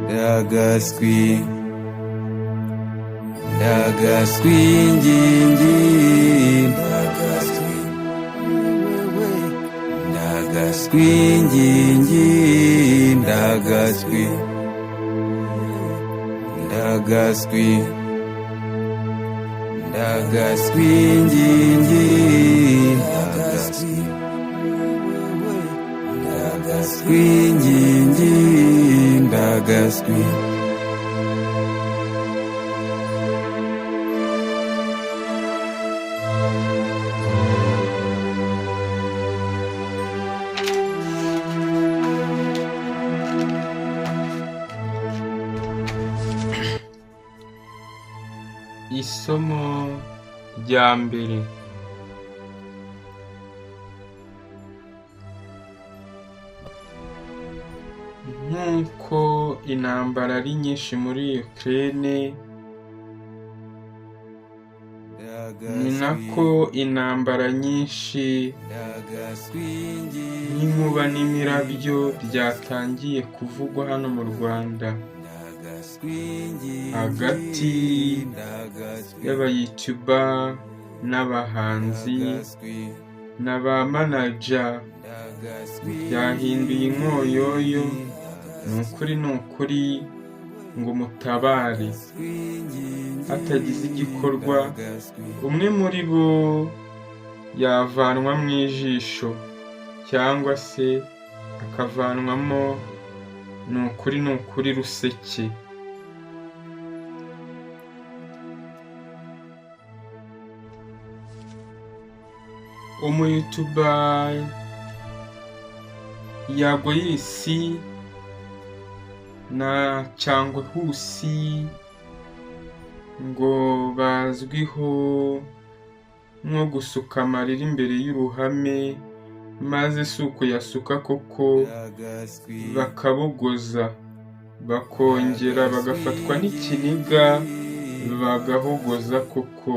Ndagaswi, ndagaswi ngingi, ndagaswi, ndagaswi ngingi, ndagaswi, ndagaswi, ndagaswi ngingi, ndagaswi, ndagaswi ngingi, ndagaswi. Isomo rya mbere. Nk'uko intambara ari nyinshi muri Ukraine, ni nako intambara nyinshi n'inkuba n'imirabyo byatangiye kuvugwa hano mu Rwanda hagati y'abayituba n'abahanzi na ba manaja. Byahinduye inkoyoyo, ni ukuri ni ukuri ngo mutabare hatagize igikorwa, umwe muri bo yavanwa mu ijisho cyangwa se akavanwamo, ni ukuri ni ukuri ruseke. Umuyutuba Yago Yisi na Cyangwe Husi ngo bazwiho nko gusuka amarira imbere y'uruhame, maze si ukuyasuka koko, bakabogoza, bakongera bagafatwa n'ikiniga bagahogoza koko.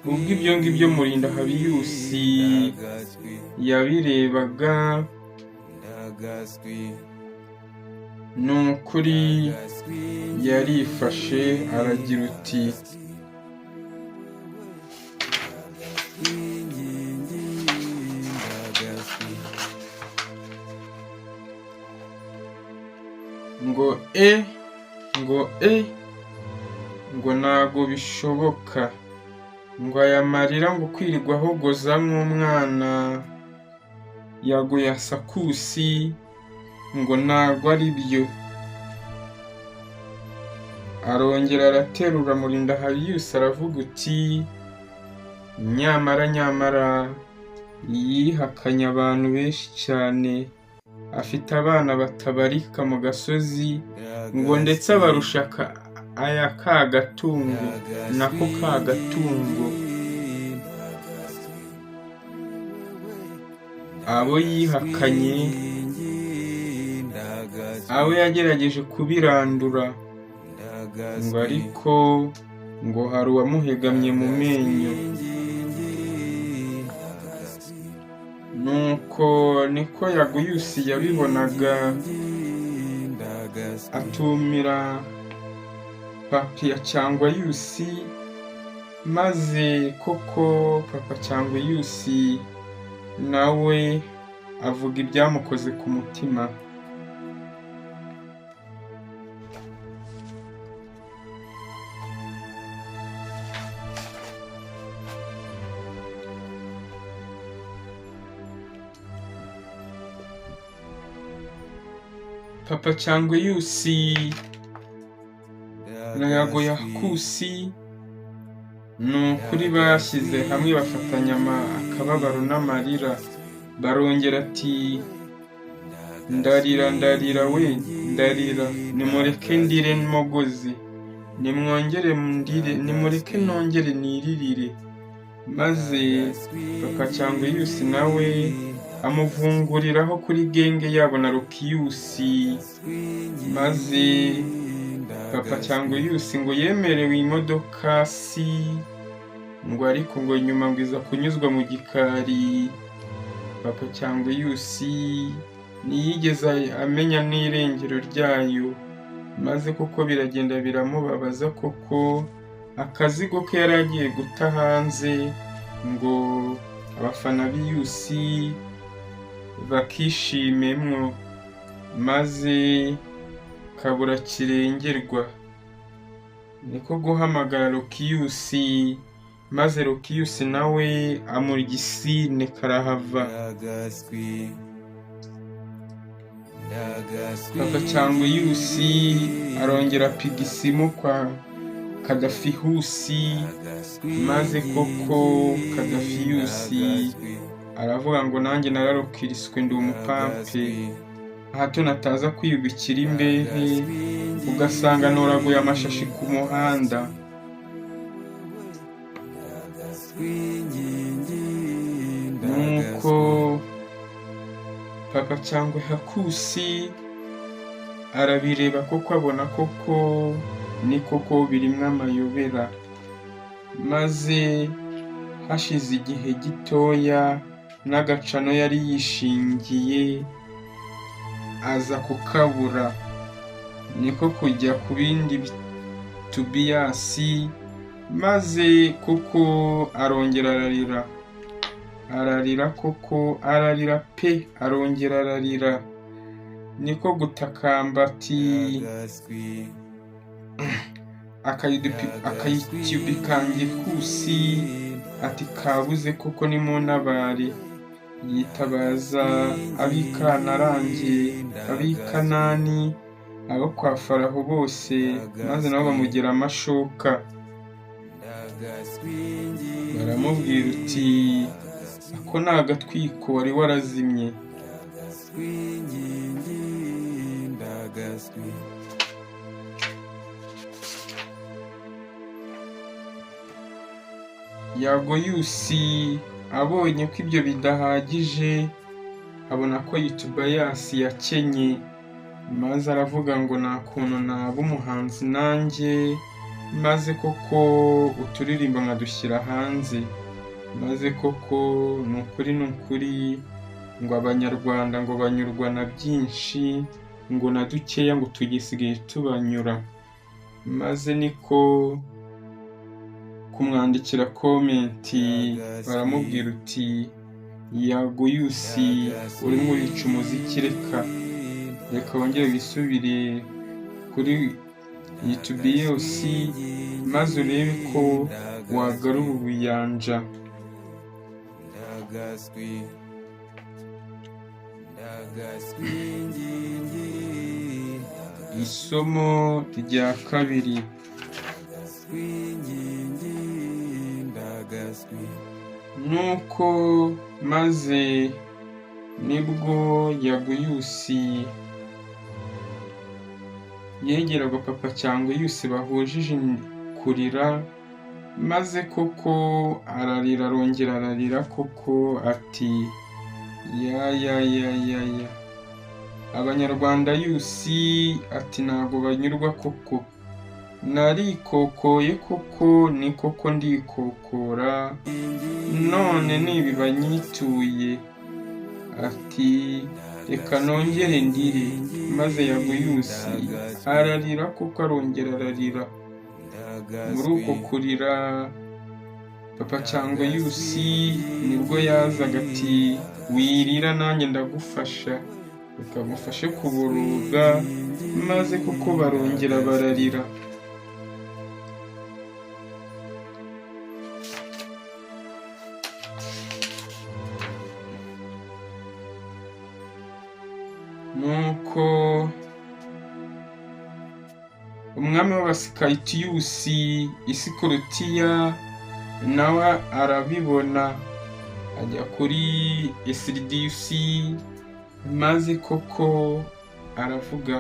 Ubwo ibyo ngibyo Murinda Habiyusi yabirebaga, ni ukuri yarifashe aragira uti: ngo e, ngo e, ngo ntago bishoboka, ngo aya marira ngo kwirirwa ahogoza nk'umwana Yago Yasakusi, ngo ntago ari byo. Arongera araterura Murinda Habiyusi aravuga uti: nyamara nyamara yihakanye abantu benshi cyane, afite abana batabarika mu gasozi, ngo ndetse abarusha aya kagatungo nako kagatungo. Abo yihakanye, abo yagerageje kubirandura, ngo ariko ngo hari uwamuhegamye mu menyo. Nuko niko Yaguyusi yabibonaga, atumira Papiya cyangwa Yusi, maze koko Papa cyangwa Yusi nawe avuga ibyamukoze ku mutima. Papa cyangwa Yusi na Yago Yakusi ni ukuri bashyize hamwe bafatanya akababaro n'amarira, barongera ati: ndarira ndarira we ndarira, nimureke ndire mogozi, nimwongere ndire, nimureke nongere niririre. Maze Papa cyangwa Yusi nawe amuvunguriraho kuri genge yabo na Rukiyusi, maze Papa cyangwa Yusi ngo yemerewe imodoka si ngo ariko ngo nyuma ngo iza kunyuzwa mu gikari. Papa cyangwa Yusi Ntiyigeze amenya n'irengero ryayo, maze koko biragenda biramubabaza koko. Akazigo ke yari agiye guta hanze ngo abafana b'iyusi bakishimemwo, maze kabura kirengerwa. Niko guhamagara Lokiyusi, maze Lokiyusi nawe amurya isine karahava. Ndagaswi, ndagaswi. Papa cyangwa Yusi arongera apiga isimu kwa Kadafihusi, maze koko Kadafiyusi aravuga ngo nanjye nararukiriswe, ndi umupampe, hato nataza kwiyubikira imbehe ugasanga noraguye amashashi ku muhanda. Nuko Papa cyangwa Hakusi arabireba koko, abona koko ni koko birimo amayobera. Maze hashize igihe gitoya n'agacano yari yishingiye aza kukabura, niko kujya ku bindi Tubiyasi, maze koko arongera ararira, ararira koko, ararira pe, arongera ararira, niko gutakamba ati Ndagaswi, akayitube kanjye kusi, ati kabuze koko nimuntabare. Yitabaza ab'Ikanarange, ab'Ikanani, abo kwa Faraho bose, maze nabo bamugira amashoka. Ndagaswi. Baramubwira uti ako ni agatwiko wari warazimye. Ndagaswi, ndagaswi. Yagoyusi abonye ko ibyo bidahagije, abona ko Yutubayasi yakenye, maze aravuga ngo nta kuntu naba umuhanzi nanjye, maze koko uturirimbo nkadushyira hanze. Maze koko ni ukuri, ni ukuri ngo Abanyarwanda ngo banyurwa na byinshi, ngo na dukeya ngo tugisigaye tubanyura. Maze niko kumwandikira comment, baramubwira uti Yagoyusi urimo urica umuziki, reka reka wongere wisubire kuri Yutubiyose, maze urebe ko wagarura ubuyanja. Ndagaswi, ndagaswi. Isomo rya kabiri. Ndagaswi. Nuko maze nibwo Yaguyusi yegeraga Papa cyangwa Yusi bahujije kurira, maze koko ararira, arongera ararira koko, ati ya ya ya ya ya, Abanyarwanda Yusi, ati ntabwo banyurwa koko, narikokoye koko, ni koko ndikokora, none nibi banyituye, ati reka nongere ndire. Maze Yaguyusi ararira koko, arongera ararira. Muri uko kurira Papa cyangwa Yusi nibwo yazaga ati wirira nanjye ndagufasha, reka ngufashe kuboroga, maze koko barongera bararira. Nuko umwami w'Abasikayitiyusi Isikorutiya nawe arabibona, ajya kuri Esiridiyusi, maze koko aravuga,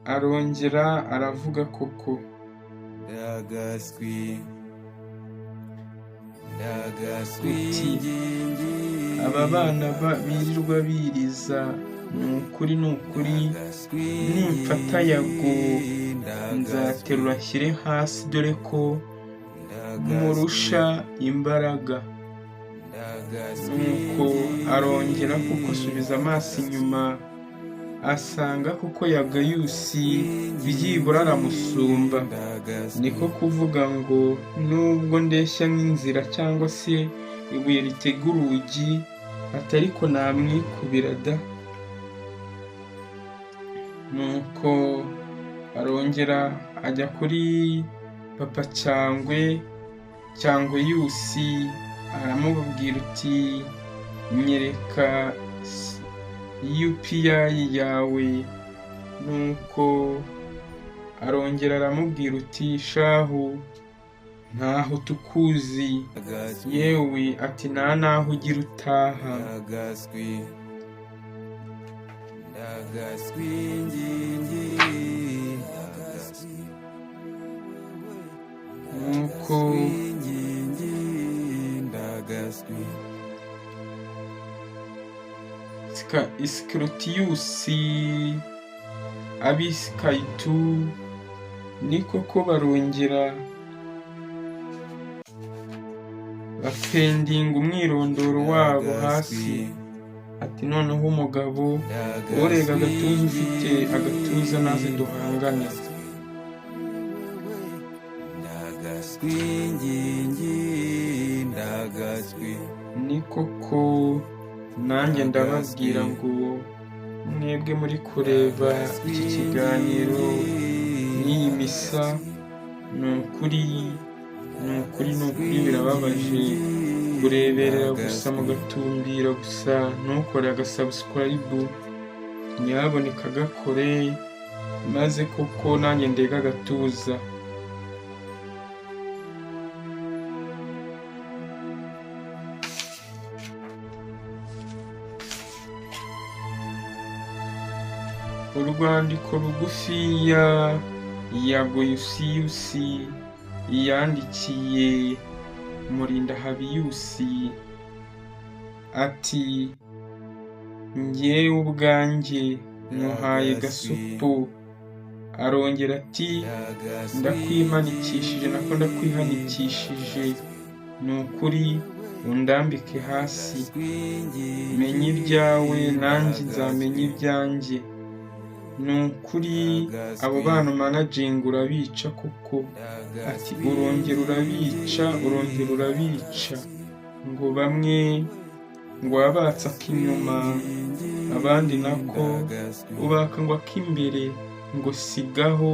arongera aravuga koko. Ndagaswi, ndagaswi. Uti aba bana birirwa biriza, ni ukuri, ni ukuri, nimfata Yago nzaterura nshyire hasi, dore ko murusha imbaraga. Nuko arongera kuko asubiza amaso inyuma, asanga koko Yagayusi byibura aramusumba. Niko kuvuga ngo nubwo ndeshya nk'inzira cyangwa se ibuye ritega urugi, ati ariko namwikubira da. Nuko arongera ajya kuri Papa Cyangwe, Cyangwe Yusi, aramubwira uti nyereka UPI yawe. Nuko arongera aramubwira uti shahu ntaho tukuzi, yewe ati nta naho ugira utaha. Ndagaswi ndagaswi ngingi ndagaswi Nuko ngingi ndagaswi Isikarotiyusi ab'Isikayitu ni koko barongera bapendinga umwirondoro wabo hasi, ati noneho umugabo urega agatuza ufite agatuza naze duhangane. Ndagaswi ngingi ndagaswi Ni koko nanjye ndababwira ngo mwebwe muri kureba iki kiganiro n'iyi misa, ni ukuri ni ukuri ni ukuri birababaje kureberera gusa mugatumbira gusa ntukore agasubscribe, nyaboneka gakore maze koko nanjye ndege agatuza. Urwandiko rugufiya Yagoyusiyusi yandikiye Murindahabiyusi ati njyewe ubwanjye muhaye gasupu. Arongera ati ndakwimanikishije nako ndakwihanikishije, ni ukuri undambike hasi, menya ibyawe nanjye nzamenya ibyanjye. Ni ukuri abo bana umanaginga urabica koko. Ati urongera urabica, urongera urabica, ngo bamwe ngo wabatse ak'inyuma, abandi nako ubaka ngo ak'imbere, ngo sigaho,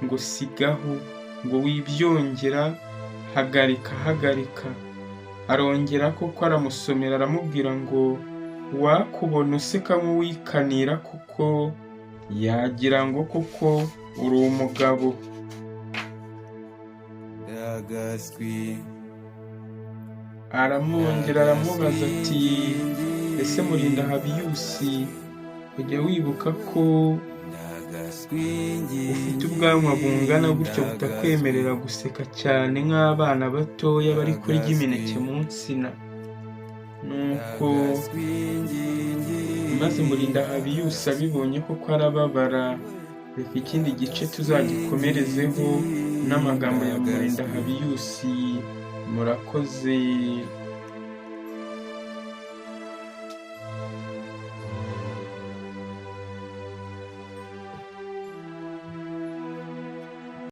ngo sigaho, ngo wibyongera, hagarika hagarika. Arongera koko aramusomera aramubwira ngo wakubona useka nk'uwikanira kuko yagira ngo koko uri umugabo. Ndagaswi Aramwongera aramubaza ati ese Murindahabiyusi ujya wibuka ko ndagaswi ufite ubwanwa bungana gutyo butakwemerera guseka cyane nk'abana batoya bari kurya imineke mu nsina? Nuko maze Murindahabiyusi abibonye koko arababara. Reka ikindi gice tuzagikomerezeho n'amagambo ya Murindahabiyusi. Murakoze.